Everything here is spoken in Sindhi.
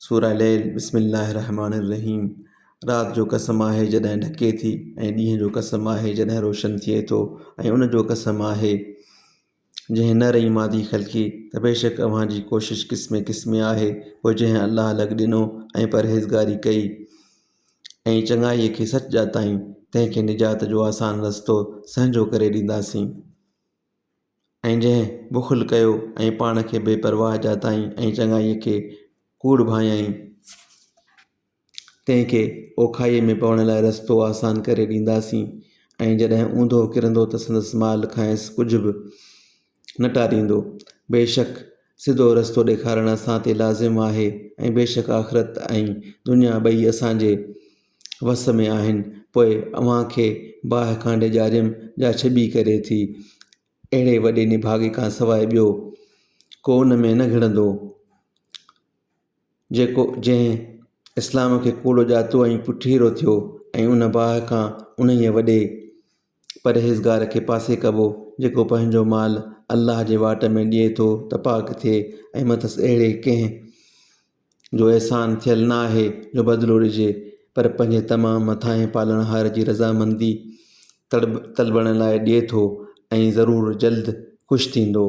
سوره ليل، بسم الله الرحمٰن الرحيم رات جو قسم آهي جڏهن ڍڪي ٿي ۽ ڏينهن جو قسم آهي جڏهن روشن ٿئي ٿو ۽ ان جو قسم آهي جنهن نر ۽ مادي خلقي ته بيشڪ اوهان جي ڪوشش قسمين قسمين آهي پوء جنهن الله لڳ ڏنو ۽ پرهيزگاري ڪئي ۽ چڱائيء کي سچ ڄاتائين تنهن کي نجات جو آسان رستو سهنجو ڪري ڏينداسين. ۽ جنهن بخل ڪيو ۽ پاڻ کي بي پرواهه ڄاتائين ۽ چڱائيء کي ڪوڙ ڀانئيائين، تنهن کي اوکائيء ۾ پوڻ لاء رستو آسان ڪري ڏينداسين ۽ جڏهن اونڌو ڪرندو ته سندس مال کانئس ڪجهه به نه ٽاريندو. بيشڪ سڌو رستو ڏيکارڻ اسان تي لازم آهي ۽ بيشڪ آخرت ۽ دنيا ٻئي اسان جي وس ۾ آهن، پوء اوهان کي باهه کان ڊيڄاريم جا ڇٻي ڪري ٿي. اهڙي وڏي نڀاڳي کان سواء ٻيو ڪو ان ۾ نه گهڙندو، جيڪو جنهن اسلام کي ڪوڙو ڄاتو ۽ پٺيرو ٿيو ۽ ان باهه کان انهيء وڏي پرهيزگار کي پاسي ڪبو، جيڪو پنهنجو مال الله جي واٽ ۾ ڏئي ٿو ته پاڪ ٿئي ۽ مٿس اهڙي ڪنهن جو احسان ٿيل نه آهي جو بدلو ڏجي، پر پنهنجي تمام مٿانهين پالڻهار جي رضامندي طلبڻ لاء ڏئي ٿو ۽ ضرور جلد خوش ٿيندو.